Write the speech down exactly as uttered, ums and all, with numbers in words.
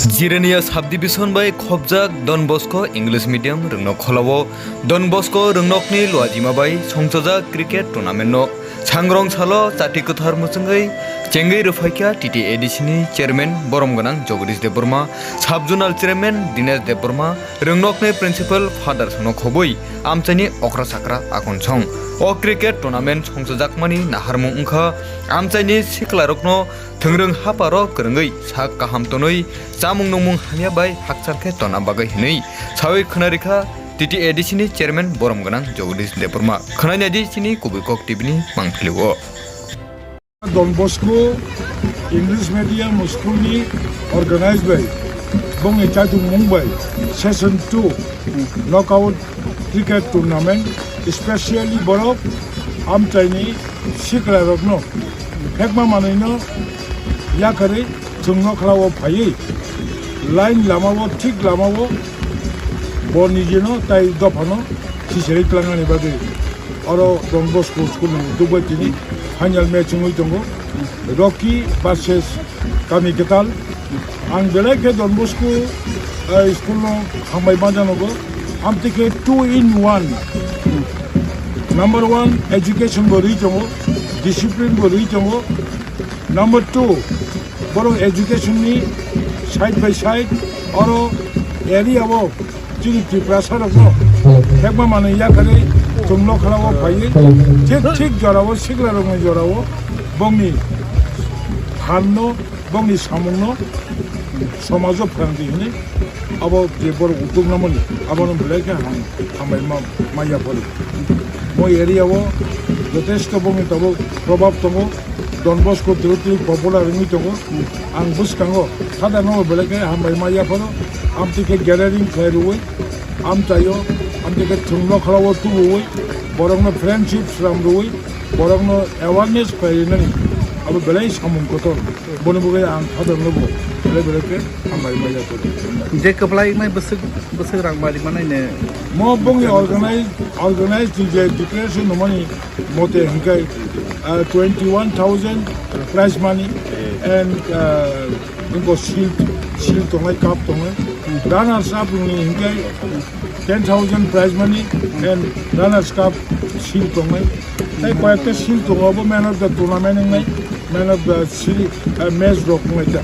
Jirania subdivision bai khopjak Don Bosco English Medium rwngnok kholao Don Bosco rwngnokni luajima bai songchajak cricket tournament no sangrong salo chati kwthar muchungwi chengwi rwphaikha T T A D C ni chairman borom gwnang Jagadish Debbarma, sub zonal chairman Dinesh Debbarma, rwngnokni principal father sono khobwi amchaini okra chakra akon song. O cricket tournament songchajakmani naharmung wngkha amchaini siklarokno thwngrwng haparo kwrwngwi sak kaham tonwi chamung nungmung hamya bai hakchal khe tonna bagwi hwnwi sawi khwnarikha T T A D C ni chairman borom gwnang Jagadish Debbarma. Khwnainai di chini kubui kok T V ni mangpilio. Don Bosco English Medium School ni organize bai bongni chaitungmung bai session two knockout cricket tournament, specially borok amchaini siklarokno phekma manwino yakarwi chwngno khlao phaiwi line lamao thik lamao bo nijino tai dophano siserwi twlangnani bagwi oro Don Bosco School ni dugbai tini final match wngwi tongo. Rocky versus Kami Kwtal. Ang belai khe Don Bosco, eh, school no hambai ma janogo. Amtwi khe two in one. Number one, education bo rwi tongo, discipline bo rwi tongo. Number two, borok education ni side by side oro area o chini Tiprasa rokno phekma manwi yakarwi chwngno khlao phaiwi thik thik jorao sikla rokni jorao bongni phanno bongni samungno somajo phrangdi hwnwi abo je borok utuk namani abono belai khe ham-, hambai ma-, ma yapharo. Mo area o jotesto bongni tabuk probab tongo, Don Bosco twi twi popular wngwi tongo. Ang bwskango sadharno belai khe hambai ma yapharo, amtwi khe gathering khlai rwui, amchaio, amtwi khe chwngno khlao tubuwi, borokno friendship slam rwui, borokno awareness khlai rinani abo belai samung kotor. Boni bagwi ang sadharno bo belai belai khe hambai ma yapharo. Je kwplai mai bwswk, bwswk rang mari manai ne. Mo bongni organize, organize ni je declaration no mani mote hingkai, uh, twenty one thousand prize money and, uh, nungko shield, shield tongnai, cup tongnai. Runners up ni hingkai ten thousand prize money and runners cup shield tongnai. Tai koyekta shield tongo, bo man of the tournament wngnai, man of the series, uh, match rok wngnai ta.